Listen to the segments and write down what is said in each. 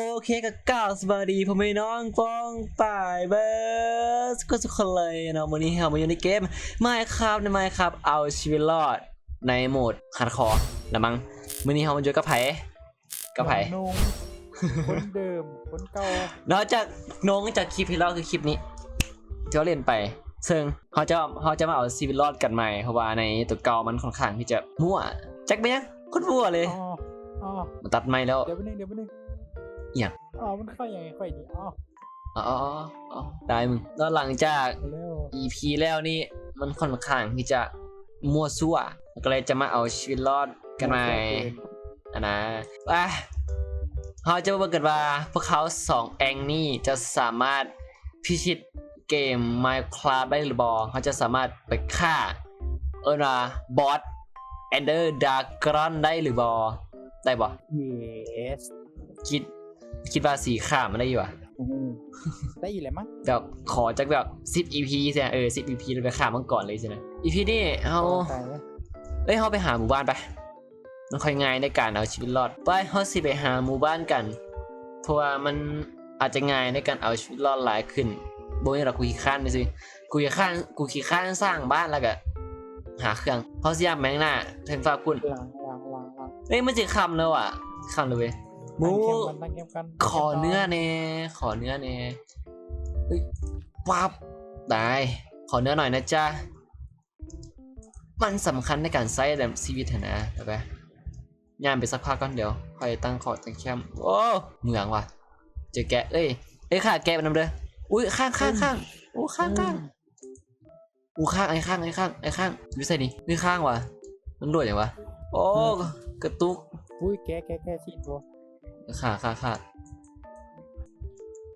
ໂອເຄ ກໍກ່າວສະບາຍດີພໍ່ແມ່ນ້ອງປ້ອງປາຍເບິດທຸກຄົນເລີຍເນາະ. ມື້ນີ້ເຮົາມາຢູ່ໃນເກມ Minecraft ໃນ Minecraft ເອົາຊີວິດລອດໃນໂໝດ Hardcore ລະມັງ. ມື້ນີ້ເຮົາມາຢູ່ກັບໃຜ? ກັບໃຜ? ນ້ອງ ຄົນເດີມ ຄົນເກົ່າ. ນອກຈາກນ້ອງຈາກຄລິບທີ່ແລ້ວ ຄືຄລິບນີ້ທີ່ເຮົາຫຼິ້ນໄປ ເຊິ່ງເຮົາຈະ ເຮົາຈະມາເອົາຊີວິດລອດກັນໃໝ່ ເພາະວ່າໃນຕົວເກົ່າມັນຂ້ອນຂ້າງທີ່ຈະມົ້ວ ຈັກແມ່ນຫຍັງ ໂຄດມົ້ວເລີຍ. ອໍ ອໍ ມາຕັດໃໝ່ແລ້ວ. ດຽວແປັບໜຶ່ງ ດຽວແປັບໜຶ່ງ ອີ່ຫຍັງ? ອໍ ມັນເຂົ້າຫຍັງໃຫ້ຂ້ອຍນີ້? ອໍ ອໍ ອໍ ອໍ ຕາຍມຶງ. ແລ້ວຫຼັງຈາກອີພີແລ້ວນີ້ ມັນຂ້ອນຂ້າງທີ່ຈະມົ້ວຊັ້ວ ກໍເລີຍຈະມາເອົາຊີວິດລອດກັນໃໝ່ ອັນນະ. ອ່າ ເຮົາຈະມາເບິ່ງກັນວ່າ ພວກເຮົາສອງແອງນີ້ຈະສາມາດພິຊິດເກມ Minecraft ໄດ້ຫຼືບໍ່? ເຮົາຈະສາມາດໄປຂ້າ ເອີ້ນວ່າ Boss Ender Dragon ໄດ້ຫຼືບໍ່? ໄດ້ບໍ່? Yes. ຄິດ ຄິດວ່າຊິຂ້າມາໄດ້ຢູ່ຫວາ? ອືມ ໄດ້ຢູ່ແຫຼະມັ້ງ. ແບບຂໍຈັກແບບສິບອີພີຊະ ເອີ ສິບອີພີ ແລ້ວໄປຂ້າມັງກອນເລີຍຊີ້ນະ. ອີພີນີ້ເຮົາ ເອີຍ ເຮົາໄປຫາໝູ່ບ້ານໄປ ມັນຄ່ອຍງ່າຍໃນການເອົາຊີວິດລອດ. ໄປ ເຮົາຊິໄປຫາໝູ່ບ້ານກັນ ເພາະວ່າມັນອາດຈະງ່າຍໃນການເອົາຊີວິດລອດຫຼາຍຂຶ້ນ. ບໍ່ມີດອກ ກູຂີ້ຄ້ານຊື່ໆ ກູຂີ້ຄ້ານ ກູຂີ້ຄ້ານສ້າງບ້ານ ແລ້ວກະຫາເຄື່ອງ. ເຮົາຊິຍ່າງໄປຂ້າງໜ້າເທິງຟ້າພຸ້ນ. ເອີຍ ມັນຊິຄ່ຳແລ້ວຫວາ? ຄ່ຳແລ້ວເວີຍ. ໝູ່ ຂໍເນື້ອແດ່ ຂໍເນື້ອແດ່. ເອີຍ ປັບ ໄດ້ ຂໍເນື້ອໜ້ອຍນະຈ໊ະ. ມັນສຳຄັນໃນການໃຊ້ແບບຊີວິດຫັ້ນນະ. ໄປ ໄປ ຍ່າງໄປສັກພັກກ່ອນ ດຽວຄ່ອຍຕັ້ງຄອກຕັ້ງແຄ້ມ. ໂອ້ ເມືອງຫວາ? ເຈີແກະ. ເອີຍ ເອີຍ ຂ້າແກະໄປນຳເດີ. ອຸ້ຍ ຄ້າງ ຄ້າງ ຄ້າງ. ໂອ້ ຄ້າງ ຄ້າງ. ອູ້ ຄ້າງ ອ້າຍຄ້າງ ອ້າຍຄ້າງ ອ້າຍຄ້າງ. ຢູ່ໃສນີ້? ເຮີ້ຍ ຄ້າງຫວາ? ມັນໂດດຫຍັງຫວາ? ໂອ້ ກະຕຸກ. ອຸ້ຍ ແກະ ແກະ ແກະຊີ້ນບໍ່? ຂ້າ ຂ້າ ຂ້າ.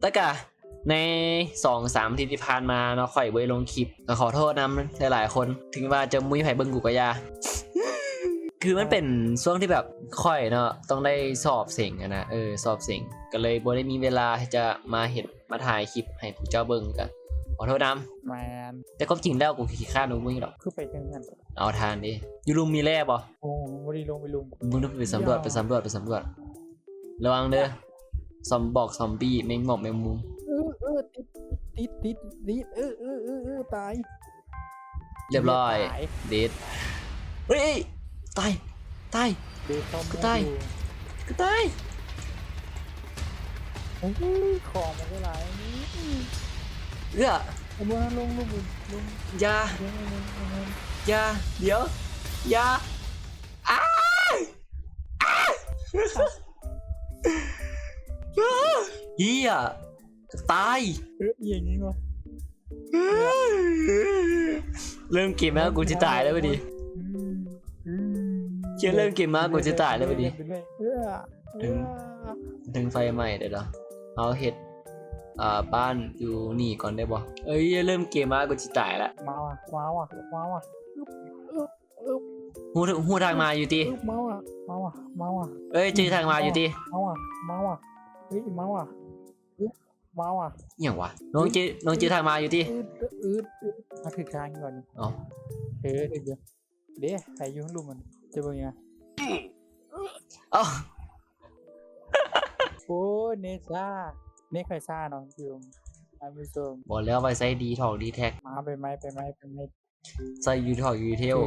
ແຕ່ກະໃນສອງສາມອາທິດທີ່ຜ່ານມາເນາະ ຂ້ອຍບໍ່ໄດ້ລົງຄລິບ ກໍຂໍໂທດນຳຫຼາຍໆຄົນ. ເຖິງວ່າຈະບໍ່ມີໃຜເບິ່ງກູກໍຢ່າ ຄືມັນເປັນຊ່ວງທີ່ແບບຂ້ອຍເນາະ ຕ້ອງໄດ້ສອບເສັງຫັ້ນນະ. ເອີ ສອບເສັງ ກໍເລີຍບໍ່ໄດ້ມີເວລາທີ່ຈະມາເຮັດ ມາຖ່າຍຄລິບໃຫ້ພວກເຈົ້າເບິ່ງ ກໍຂໍໂທດນຳ. ແມ່ນ. ແຕ່ຄວາມຈິງແລ້ວ ກູຂີ້ຄ້ານລົງມືດອກ. ຄືໄປເທິງຫັ້ນ? ເອົາຖ່ານເດ້. ຢູ່ລຸ່ມມີແຮ່ບໍ່? ໂອ້ ບໍ່ໄດ້ລົງໄປລຸ່ມ. ມຶງຕ້ອງໄປສຳຫຼວດ ໄປສຳຫຼວດ ໄປສຳຫຼວດ. ລະວັງເດີ ຊອມ ບອກຊອມບີ້ ແມງໝອກແມງມຸມ. ເອີ ເອີ ຕິດ ຕິດ ຕິດ ຕິດ. ເອີ ເອີ ເອີ ເອີ ຕາຍ. ຮຽບຮ້ອຍ ຕາຍ ເດັດ. ເຮີ້ຍ ຕາຍ ຕາຍ. ເດ ເຂົ້າ ກູຕາຍ ມາຢູ່ ກູຕາຍ. ໂອ້ຍ ຂອງມັນກໍຫຼາຍ. ເອື້ອ ເອົາບໍ່ທັນລົງ ລົງ ລົງ ຢ່າ ລົງ ລົງ ລົງ ຢ່າ ດຽວ ຢ່າ. ອ້າຍ ອ້າຍ ເຮີ້ຍ ຕາຍ. ເອີ ອີ່ຫຍັງນີ້ວະ? ເລີ່ມເກມມາ ກູຊິຕາຍແລ້ວບັດນີ້. ອືມ ອືມ ເຈົ້າ ເລີ່ມເກມມາ ກູຊິຕາຍແລ້ວບັດນີ້. ເອີ ເອີ ເຖິງ ເຖິງໄຟໄໝ້ແລ້ວເນາະ. ເຮົາເຮັດ ອ່າ ບ້ານຢູ່ນີ້ກ່ອນໄດ້ບໍ່? ເອີຍ ເລີ່ມເກມມາ ກູຊິຕາຍລະ. ມາວ່ະ ມາວ່ະ ມາວ່ະ. ອຶບ ອຶບ ອຶບ. ຮູ້ ຮູ້ທາງມາຢູ່ຕິ? ອຶບ ມາວ່ະ ມາວ່ະ ມາວ່ະ. ເອີຍ ຈື່ທາງມາຢູ່ຕິ? ມາວ່ະ ມາວ່ະ. ເຮີ້ຍ ມາວ່ະ ມາວ່ະ. ອີ່ຫຍັງຫວາ? ນ້ອງຈື່ ນ້ອງຈື່ທາງມາຢູ່ຕິ? ອືດ ອືດ ອືດ. ມາຖືກທາງກ່ອນ. ອໍ ເອີ ຖືກຢູ່. ເດ້ ໃຜຢູ່ລຸ່ມມັນ ຈະເບິ່ງຫຍັງ? ເອົ້າ ໂອ້ຍ ເນັດຊ້າ ເນັດຂ້ອຍຊ້າເນາະ ທ່ານຜູ້ຊົມ. ບອກແລ້ວໄວ້ໃຊ້ດີຖອກດີແທັກ. ມາ ໄປໄໝ ໄປໄໝ ໄປໄໝ. ໃຊ້ຢູ່ຖອກຢູ່ເທວ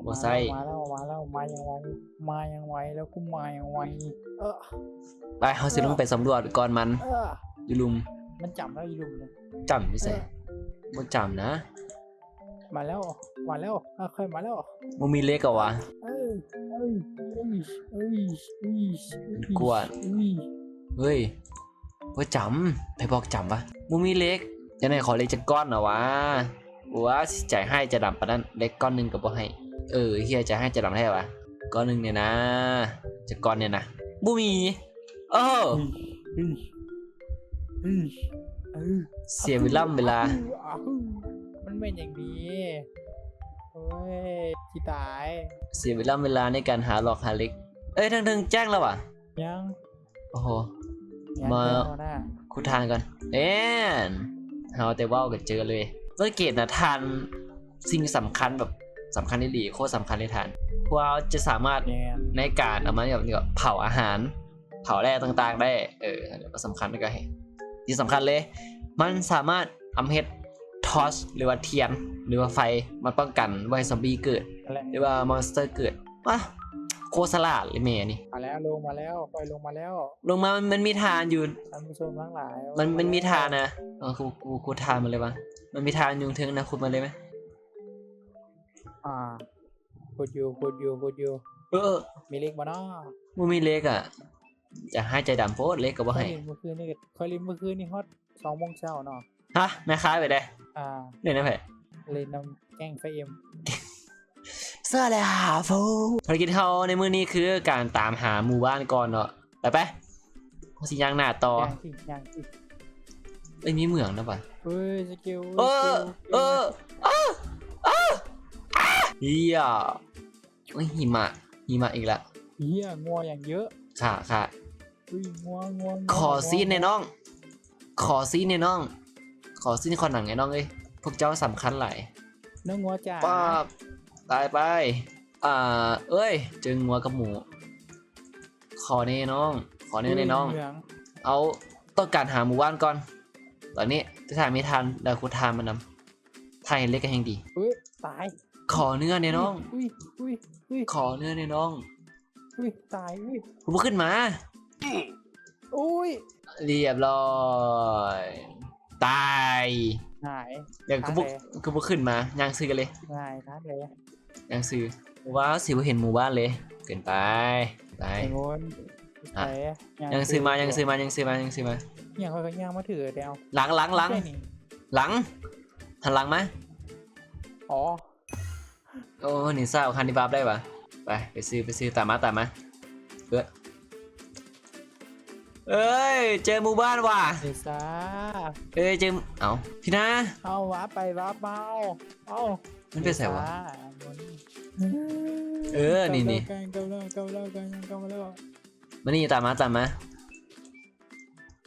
ບໍ່ໃຊ້. ມາແລ້ວ ມາແລ້ວ ມາຢ່າງໄວ ມາຢ່າງໄວ ແລ້ວກູມາຢ່າງໄວ. ເອີ ໄປ ເຮົາຊິລົງໄປສຳຫຼວດກ່ອນມັນ. ເອີ ຢູ່ລຸ່ມ ມັນຈຳແລ້ວ ຢູ່ລຸ່ມ. ຈຳຢູ່ໃສ? ເອີ ບໍ່ຈຳນະ. ມາແລ້ວ ມາແລ້ວ ເອີ ຂ້ອຍມາແລ້ວ. ບໍ່ມີເຫຼັກເອົາຫວາ? ເອີ ເອີ ເອີ ກວດ. ເຮີ້ຍ ບໍ່ຈຳ ໃຜບອກຈຳວະ? ບໍ່ມີເຫຼັກ. ຈັ່ງໃດຂໍເຫຼັກຈັກກ້ອນເອົາຫວາ? ໂອ້ຍ ຊິໃຈຮ້າຍໃຈດຳປານນັ້ນ ເຫຼັກກ້ອນໜຶ່ງກໍບໍ່ໃຫ້. ເອີ ເຮີ້ຍ ໃຈຮ້າຍໃຈດຳແທ້ຫວາ? ກ້ອນໜຶ່ງນີ້ນະ ຈັກກ້ອນນີ້ນະ ບໍ່ມີ. ເອີ ອືມ ອືມ ອືມ ເອີ ເສຍເວລາເວລາ. ມັນແມ່ນຫຍັງນີ້? ໂອ້ຍ ຊິຕາຍ. ເສຍເວລາເວລາໃນການຫາຫຼອກຫາເຫຼັກ. ເອີຍ ທາງເທິງແຈ້ງແລ້ວຫວາ? ຍັງ. ໂອ້ໂຫ ມາຂຸດຖ່ານກ່ອນ. ແອນ ເຮົາແຕ່ເວົ້າກໍເຈີເລີຍ. ສັງເກດນະທ່ານ ສິ່ງສຳຄັນ ແບບສຳຄັນອີ່ຫຼີ ໂຄດສຳຄັນເລີຍທ່ານ. ພວກເຮົາຈະສາມາດ ແມ່ນ ໃນການເອົາມາແບບນີ້ ເຜົາອາຫານ ເຜົາແຮ່ຕ່າງໆໄດ້. ເອີ ແລ້ວກໍສຳຄັນກໍ ທີ່ສຳຄັນເລີຍ ມັນສາມາດ ອຳ ເຮັດທອດ ຫຼືວ່າທຽນ ຫຼືວ່າໄຟ ມາປ້ອງກັນບໍ່ໃຫ້ຊອມບີ້ເກີດ ແລະ ຫຼືວ່າມອນສເຕີເກີດ. ວ້າ ໂຄດສະຫຼາດເລີຍແມ່ນີ້. ມາແລ້ວ ລົງມາແລ້ວ ຂ້ອຍລົງມາແລ້ວ ລົງມາ. ມັນ ມັນມີຖ່ານຢູ່ ທ່ານຜູ້ຊົມທັງຫຼາຍ ມັນ ມັນມີຖ່ານນະ. ເອີ ກູ ກູ ກູຂຸດຖ່ານມາເລີຍວ່າ ມັນມີຖ່ານຢູ່ເທິງນະ. ຂຸດມາເລີຍໄໝ? ອ່າ ຂຸດຢູ່ ຂຸດຢູ່ ຂຸດຢູ່. ເອີ ມີເຫຼັກບໍ່ເນາະ? ບໍ່ມີເຫຼັກອະ. ຢາກໃຫ້ໃຈດຳໂພດ ເຫຼັກກໍບໍ່ໃຫ້. ຂ້ອຍຫຼິ້ນມື້ຄືນນີ້ ຂ້ອຍຫຼິ້ນມື້ຄືນນີ້ຮອດສອງໂມງເຊົ້າເນາະ. ຮະ ແມ່ຄ້າຍໄປໃດ? ອ່າ ຫຼິ້ນນຳໃຜ? ຫຼິ້ນນຳແກ້ງໄຟເອັມ ເສື້ອແລ້ວໂພ. ພາລະກິດເຮົາໃນມື້ນີ້ຄືການຕາມຫາໝູ່ບ້ານກ່ອນເນາະ. ໄປ ໄປ ເຮົາຊິຍ່າງໜ້າຕໍ່. ຍ່າງຊິ ຍ່າງຊິ. ເອີຍ ມີເໝືອງນະວ່າ. ເອີຍ ສະກິວ ເອີ ສະກິວ ເອີ ເອີ ເອີ ເອີ. ເອີຍ ໂອ້ຍ ຫິມະ ຫິມະອີກລະ. ເອີຍ ງົວຢ່າງເຍີະ. ຂ້າ ຂ້າ. ອຸ້ຍ ງົວ ງົວ ງົວ. ຂໍຊີນແດ່ນ້ອງ ຂໍຊີນແດ່ນ້ອງ ຂໍຊີນຂໍໜັງແດ່ນ້ອງເອີຍ. ພວກເຈົ້າສຳຄັນຫຼາຍ ນ້ອງງົວຈ໋າ. ປ້າບ ຕາຍໄປ. ອ່າ ເອີຍ ເຈີງົວກັບໝູ. ຂໍແດ່ນ້ອງ ຂໍແດ່ແດ່ນ້ອງ. ເອີຍ ເອົາ ຕ້ອງການຫາໝູ່ບ້ານກ່ອນ. ຕອນນີ້ຈະຖ້າມີຖ່ານ ແລ້ວຂຸດຖ່ານມານຳ. ຖ້າເຫັນເຫຼັກກໍແຮ່ງດີ. ເອີຍ ຕາຍ. ຂໍເນື້ອແດ່ນ້ອງ. ອຸ້ຍ ອຸ້ຍ ອຸ້ຍ ຂໍເນື້ອແດ່ນ້ອງ. ອຸ້ຍ ຕາຍ. ອຸ້ຍ ບໍ່ຂຶ້ນມາ. ອຸ້ຍ ລຽບຮ້ອຍ ຕາຍ. ຫາຍ. ແລ້ວຄືບໍ່ ຄືບໍ່ຂຶ້ນມາ ຍ່າງຊື່ກັນເລີຍ. ຫາຍ ຕາຍເລີຍ. ຍັງຊື່ ວ້າວ ຊິບໍ່ເຫັນໝູ່ບ້ານເລີຍ ເກີນໄປ ໄປ. ໄອ້ມົນ ອ່ະ ໄປ ຍັງຊື່ມາ ຍັງຊື່ມາ ຍັງຊື່ມາ ຍັງຊື່ມາ. ຫຍັງ ຂ້ອຍກໍຍ່າງມາຖືແລ້ວ. ຫຼັງ ຫຼັງ ຫຼັງ ຫຼັງ ຫັນຫຼັງມາ. ອໍ ໂອ້ ນີ້ສາວຄັນທີ່ບາບໄດ້ຫວາ. ໄປ ໄປຊື້ ໄປຊື້ ຕາມມາ ຕາມມາ. ເອີ ເອີຍ ເຈີໝູ່ບ້ານຫວາ. ເດຊາ ເອີຍ ເຈີ ເອົ້າ ພີ່ນາ. ເອົາ ວາບໄປວາບມາ. ເອົ້າ ເອົ້າ ມັນໄປໃສຫວາ? ເອີ ນີ້ ນີ້ ມານີ້ ຕາມມາ ຕາມມາ.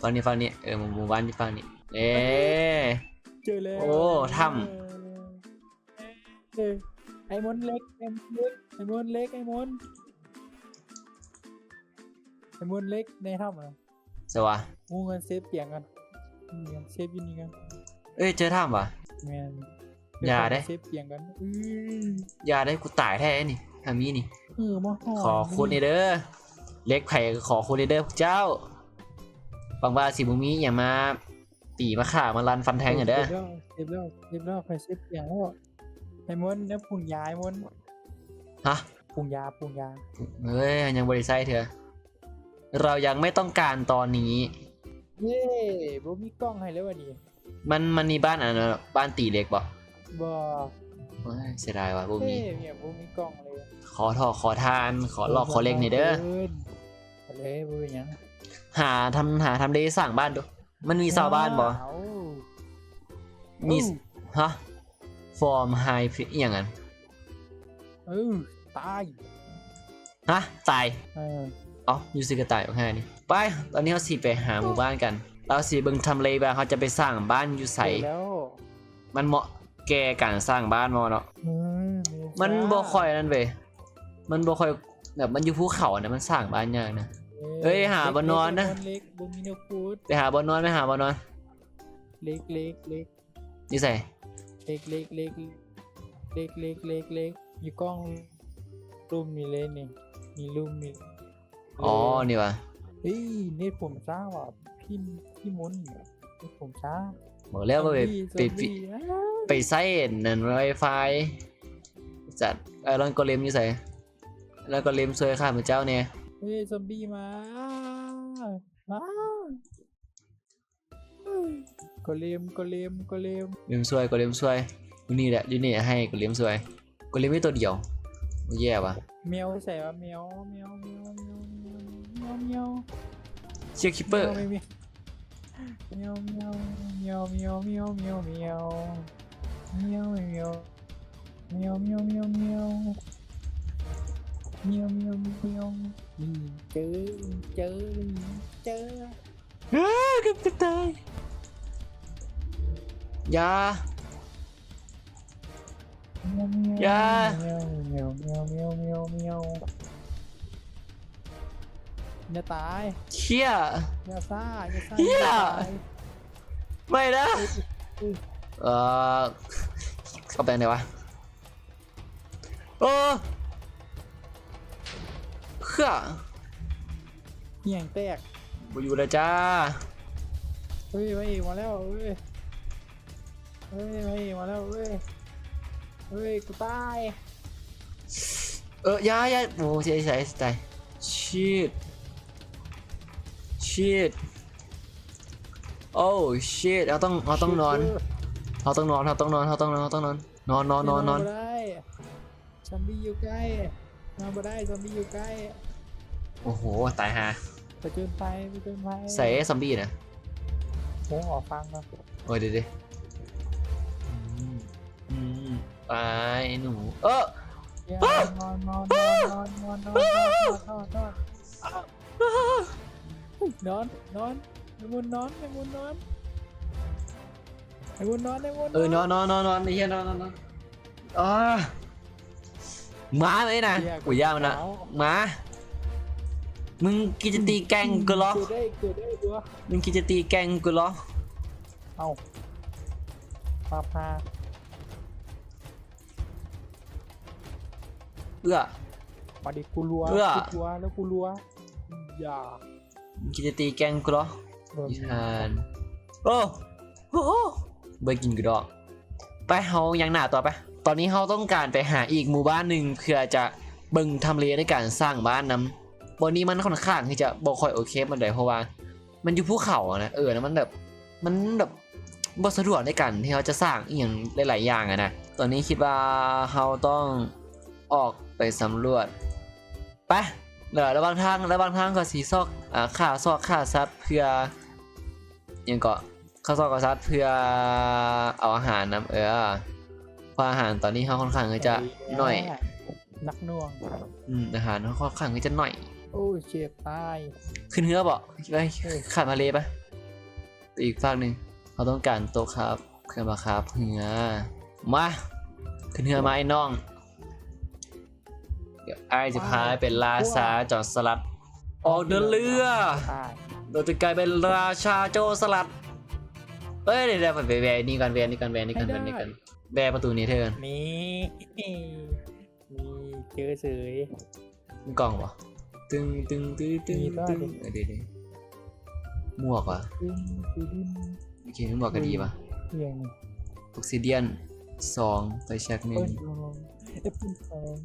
ຝັ່ງນີ້ ຝັ່ງນີ້ ເອີ ໝູ່ ໝູ່ບ້ານຢູ່ຝັ່ງນີ້. ເອີ ເຈີແລ້ວ. ໂອ້ ຖ້ຳ. ເອີ ໄອ້ມົນເຫຼັກ ໄອ້ມົນເຫຼັກ ໄອ້ມົນເຫຼັກ ໄອ້ມົນ ໄອ້ມົນເຫຼັກໃນຖ້ຳນະ. ໃສຫວາ? ໂອ້ ເງິນເຊຟປຽງກັນ ເງິນເຊຟຢູ່ນີ້ກັນ. ເອີຍ ເຈີຖ້ຳຫວາ? ແມ່ນ. ຢ່າເດ້ ເຊຟປຽງກັນ. ອື ຢ່າເດ້ ກູຕາຍແທ້ນີ້ ຖ້າມີນີ້. ເອີ ມາຂໍ ຂໍຂຸດແດ່ເດີ ເຫຼັກໃຜກໍຂໍຂຸດແດ່ເດີພວກເຈົ້າ. ຫວັງວ່າຊິບໍ່ມີອີ່ຫຍັງມາ ຕີມາຂ້າມາລັນຟັນແທງກັນເດີ. ເກັບແລ້ວ ເກັບແລ້ວ ເກັບແລ້ວ ຂ້ອຍເຊັດກຽງແລ້ວ. ໄອ້ມົນ ແນວປຸງຢາ ໄອ້ມົນ. ຮະ? ປຸງຢາ ປຸງຢາ. ເຮີ້ຍ ຍັງບໍ່ໄດ້ໃຊ້ເທື່ອ. ເຮົາຍັງໄມ່ຕ້ອງການຕອນນີ້. ເຢ້ ບໍ່ມີກ່ອງໃຫ້ເລີຍວະນີ້. ມັນ ມັນມີບ້ານອັນນັ້ນ ບ້ານຕີເຫຼັກບໍ່? ບໍ່. ໂອ້ຍ ເສຍດາຍວ່ະ ບໍ່ມີ. ເອີ ຍັງບໍ່ມີກ່ອງເລີຍ. ຂໍເຖາະ ຂໍທານ ຂໍຫຼອກ ຂໍເຫຼັກແດ່ເດີ. ເອີ ບໍ່ເປັນຫຍັງ. ຫາທຳ ຫາທຳເລສ້າງບ້ານດູ. ມັນມີຊາວບ້ານບໍ່? ເອີ ມີ. ຮະ? From high ອີ່ຫຍັງຫັ້ນ? ເອີ ຕາຍ. ຮະ? ຕາຍ? ເອີ ເອົ້າ ຢູ່ຊື່ກະຕາຍບັກຫ່ານີ້. ໄປ ຕອນນີ້ເຮົາຊິໄປຫາໝູ່ບ້ານກັນ. ເຮົາຊິເບິ່ງທຳເລວ່າເຮົາຈະໄປສ້າງບ້ານຢູ່ໃສ. ມັນເໝາະແກ່ການສ້າງບ້ານບໍ່ເນາະ? ເອີ ມັນບໍ່ຄ່ອຍນັ້ນເວີຍ. ມັນບໍ່ຄ່ອຍ ແບບມັນຢູ່ພູເຂົານະ ມັນສ້າງບ້ານຍາກນະ. ເອີ ເອີຍ ຫາບ່ອນນອນນະ. ເຫຼັກ ບໍ່ມີແນວຂຸດ. ໄປຫາບ່ອນນອນ ໄປຫາບ່ອນນອນ. ເຫຼັກ ເຫຼັກ ເຫຼັກ ຢູ່ໃສ? ເຫຼັກ ເຫຼັກ ເຫຼັກ ຢູ່ກ້ອງລຸ່ມນີ້ເລີຍນີ້ ນີ້ລຸ່ມນີ້. ອໍ ເອີ ນີ້ຫວາ? ເຮີ້ຍ ເນັດຜົມຊ້າຫວາ ພິມ ພິມົນ ເນັດຜົມຊ້າ. ບອກແລ້ວວ່າໄປ ໄປ ໄປໃຊ້ອັນນັ້ນ ວາຍຟາຍ ຈັດ ໄອຣອນໂກເລັມຢູ່ໃສ? ແລ້ວໂກເລັມຊ່ວຍຂ້າພະເຈົ້າແດ່. ເຮີ້ຍ ຊອມບີ້ມາ ອ້າ ໂກເລັມ ໂກເລັມ ໂກເລັມ. ໂກເລັມຊ່ວຍ ໂກເລັມຊ່ວຍ. ຢູ່ນີ້ແຫຼະ ຢູ່ນີ້ໃຫ້ໂກເລັມຊ່ວຍ. ໂກເລັມມີໂຕດຽວ. ໂອ້ ແຍ່ຫວາ. ແມວໃສຫວາ? ແມວ ແມວ ແມວ. ເຊຍ ຄຣີບເປີ. ແມວ ແມວ ແມວ. ນີ້ ເຈີ ເຈີ ເຈີ. ເອີ ເກືອບຈະຕາຍ. ຢ່າ ຢ່າ. ແມວ ແມວ ແມວ. ແມວ ແມວ ແມວ ແມວ. ຢ່າຕາຍ ເຄຍ ຢ່າຊ້າ ຢ່າຊ້າ ເຄຍ ຢ່າຕາຍ ໄມ່ນະ ເອີ ເອີ ເອົາໄປໄດ້ວະ ໂອ້ ເພື່ອ ຫຍັງແຕກ ບໍ່ຢູ່ແລ້ວຈ້າ ເຮີ້ຍ ພະເອກມາແລ້ວ ເອີຍ ເຮີ້ຍ ພະເອກມາແລ້ວ ເອີຍ ເຮີ້ຍ ກູຕາຍ ເອີ ຢ່າ ຢ່າ ໂອ້ ເສຍໃຈ ເສຍໃຈ shit shit oh shit ເຮົາຕ້ອງ ເຮົາຕ້ອງນອນ ເຮົາຕ້ອງນອນ ເຮົາຕ້ອງນອນ ເຮົາຕ້ອງນອນ ເຮົາຕ້ອງນອນ ນອນ ນອນ ນອນ ນອນ ນອນບໍ່ໄດ້ ຊອມບີ້ຢູ່ໃກ້ ນອນບໍ່ໄດ້ ຊອມບີ້ຢູ່ໃກ້ ໂອ້ໂຫ ຕາຍຫ່າ ຜະເຈີນໄພ ຜະເຈີນໄພ ໃສຊອມບີ້ນະ ໂອ້ ອອກຟັງນະ ໂອ້ຍ ເດ ອືມ ອືມ ຕາຍໜູ ເອີ ນອນ ນອນ ນອນ ນອນ ນອນ ນອນ ນອນ ນອນ ນອນ ນອນ ນອນ ແມງມຸມນອນ ແມງມຸມນອນ ແມງມຸມນອນ ແມງມຸມນອນ ເອີ ນອນ ນອນ ນອນ ນອນ ໄອ້ເຫຍ ນອນ ນອນ ນອນ ອາ ມາເລີຍນະ ກູຢ້ານມັນນະ ມາ ມຶງຄິດຈະຕີແກ່ງກູເລີ ເກີດໄດ້ ເກີດໄດ້ຕົວ ມຶງຄິດຈະຕີແກ່ງກູເລີ ເອົ້າ ມາພາ ເອື້ອ ມາດິ ກູລັວ ເອື້ອ ກູກົວ ແລ້ວກູລັວ ຢ່າ ມຶງຄິດຈະຕີແກ່ງກູເລີ ອີທ່ານ ໂອ້ ໂອ້ ບໍ່ໄດ້ກິນກູດອກ ໄປ ເຮົາຍ່າງໜ້າຕໍ່ໄປ ຕອນນີ້ເຮົາຕ້ອງການໄປຫາອີກໝູ່ບ້ານໜຶ່ງ ເພື່ອຈະເບິ່ງທຳເລໃນການສ້າງບ້ານນຳ ບ່ອນນີ້ມັນຂ້ອນຂ້າງທີ່ຈະບໍ່ຄ່ອຍໂອເຄປານໃດ ເພາະວ່າມັນຢູ່ພູເຂົານະ ເອີ ແລ້ວມັນແບບ ມັນແບບບໍ່ສະດວກໃນການທີ່ເຮົາຈະສ້າງອີ່ຫຍັງຫຼາຍໆຢ່າງຫັ້ນນະ ຕອນນີ້ຄິດວ່າເຮົາຕ້ອງອອກໄປສຳຫຼວດ ໄປ ລະຫວ່າງທາງ ລະຫວ່າງທາງຂ້ອຍຊິຊອກ ອາ ຂ້າຊອກຂ້າສັດເພື່ອ ຫຍັງເກາະ ຂ້າຊອກຂ້າສັດເພື່ອເອົາອາຫານນຳ ເອີ ເພາະອາຫານຕອນນີ້ເຮົາຂ້ອນຂ້າງທີ່ຈະໜ້ອຍ ໜັກໜ່ວງ ອືມ ອາຫານເຮົາຂ້ອນຂ້າງທີ່ຈະໜ້ອຍ ໂອ້ຍ ເຈັບຕາຍ ຂຶ້ນເຮືອບໍ ໄປ ຂ້າມທະເລໄປ ໄປອີກຟາກໜຶ່ງ ເຮົາຕ້ອງການໂຕະຄາບ ເຄື່ອງມາຄາບເຮືອ ມາ ຂຶ້ນເຮືອມາໄອ້ນ້ອງ ດຽວອ້າຍຈະພາໄປເປັນລາຊາໂຈນສະຫຼັດ ອອກເດີນເຮືອ ເຮົາຈະກາຍເປັນລາຊາໂຈນສະຫຼັດ ເອີຍ ດຽວໆ ໄປແວ່ນີ້ກ່ອນ ແວ່ນີ້ກ່ອນ ແວ່ນີ້ກ່ອນ ແວ່ນີ້ກ່ອນ ແວ່ປະຕູເນເທີກ່ອນ ມີ ມີ ເຈີເສີຍ ມີກ່ອງບໍ່? ຕຶງ ຕຶງ ຕຶງ ຕຶງ ເອີ ເດ ໝວກຫວາ? ຕຶງ ຕຶງ ໂອເຄ ມີໝວກກະດີຫວາ? ອີ່ຫຍັງນີ້? ອົກຊີດຽນສອງ ໄຟແຊັກໜຶ່ງ ແອັບເປິ້ນທອງ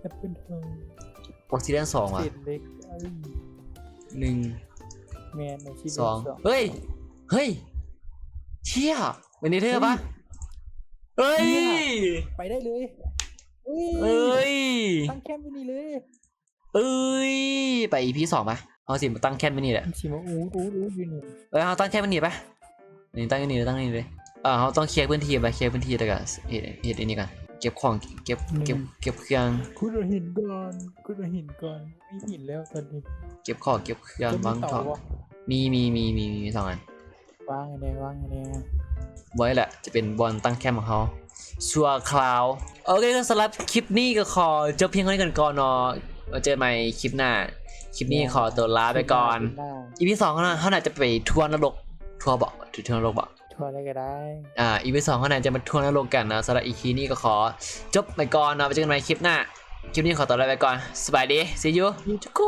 ແອັບເປິ້ນທອງ ແອັບເປິ້ນທອງ ອົກຊີດຽນສອງຫວາ? ເສັ້ນເຫຼັກ ໜຶ່ງ ແມ່ນ ອົກຊີດຽນສອງ ເຮີ້ຍ ເຮີ້ຍ ເຊຍ ເປັນເນເທີປະ? ເຮີ້ຍ ເຮີ້ຍ ໄປໄດ້ເລີຍ ເຮີ້ຍ ເຮີ້ຍ ຕັ້ງແຄມຢູ່ນີ້ເລີຍ ເອີຍ ໄປອີພີສອງປະ? ເຮົາຊິມາຕັ້ງແຄມຢູ່ນີ້ແຫຼະ ຊິມາອູດ ອູດ ອູດຢູ່ນີ້ ເອີຍ ເຮົາຕັ້ງແຄມຢູ່ນີ້ປະ? ນີ້ ຕັ້ງຢູ່ນີ້ ຕັ້ງຢູ່ນີ້ເລີຍ ເອີ ເຮົາຕ້ອງເຄຍພື້ນທີ່ໄປ ເຄຍພື້ນທີ່ ແລ້ວກະເຮັດ ເຮັດອັນນີ້ກ່ອນ ເກັບຂອງ ເກັບ ເກັບ ເກັບເຄື່ອງ ຂຸດເອົາຫີນກ່ອນ ຂຸດເອົາຫີນກ່ອນ ມີຫີນແລ້ວຕອນນີ້ ເກັບຂອງ ເກັບເຄື່ອງ ວາງຂອງ ມີ ມີ ມີ ມີ ມີສອງອັນ ວາງໃຫ້ແດ່ ວາງໃຫ້ແດ່ ໄວ້ແຫຼະ ຈະເປັນບ່ອນຕັ້ງແຄມຂອງເຮົາຊົ່ວຄາວ ໂອເຄ ສຳລັບຄລິບນີ້ກໍຂໍຈົບພຽງເທົ່ານີ້ກ່ອນເນາະ ໄວ້ເຈີກັນໃໝ່ຄລິບໜ້າ ຄລິບນີ້ຂໍຕົວລາໄປກ່ອນ ອີພີສອງເຮົາໜ້າ ເຮົາໜ້າຈະໄປທົວນະລົກ ທົວເບາະ ທົວນະລົກເບາະ ທົວໄດ້ກໍໄດ້ ອ່າ ອີພີສອງເຮົາໜ້າຈະມາທົວນະລົກກັນເນາະ ສຳລັບອີພີນີ້ກໍຂໍຈົບໄປກ່ອນເນາະ ໄວ້ເຈີກັນໃໝ່ຄລິບໜ້າ ຄລິບນີ້ຂໍຕົວລາໄປກ່ອນ ສະບາຍດີ ຊີຢູ ຈຸກກູ